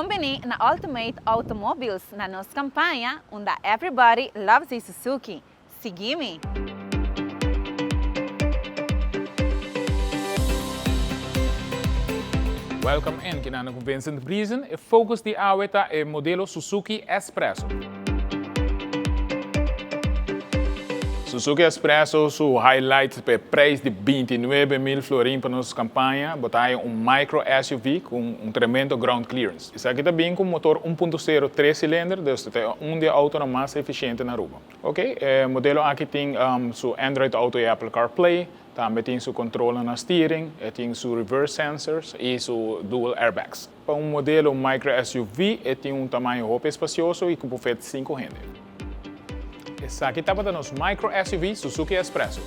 Bon bini na Ultimate Automobiles na nos campaña unda Everybody Loves a Suzuki. Sigui mi! Welcome in kinana ku Vincent Briesen. E focus di awe ta e modelo Suzuki S-Presso. Suzuki S-Presso su highlight pa e prijs di 29,000 florin pa nos campaña, bo ta haya un micro SUV cu un tremendo ground clearance. Esaki ta bin cu motor 1.0 tres cilinder, dus ta un di e autonan mas eficiente na Aruba. Ok, e modelo aki tin su Android Auto y Apple CarPlay, tambe tin su controlnan na steering, e tin su reverse sensors y su dual airbags. Pa un modelo micro SUV e tin un tamaño hopi espacioso y cu por fit cinco hende. Esaki tabata nos micro SUV Suzuki S-Presso.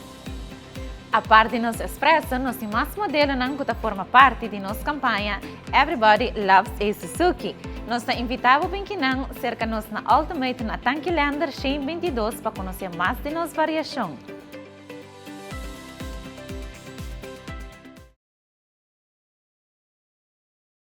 Apart di nos S-Presso, nos tin mas modelonan cu ta forma parti di nos campaña Everybody Loves a Suzuki. Nos ta invita bo binkinan cerca nos na Ultimate na Tanki Lander 122 pa conoce mas di nos variacion.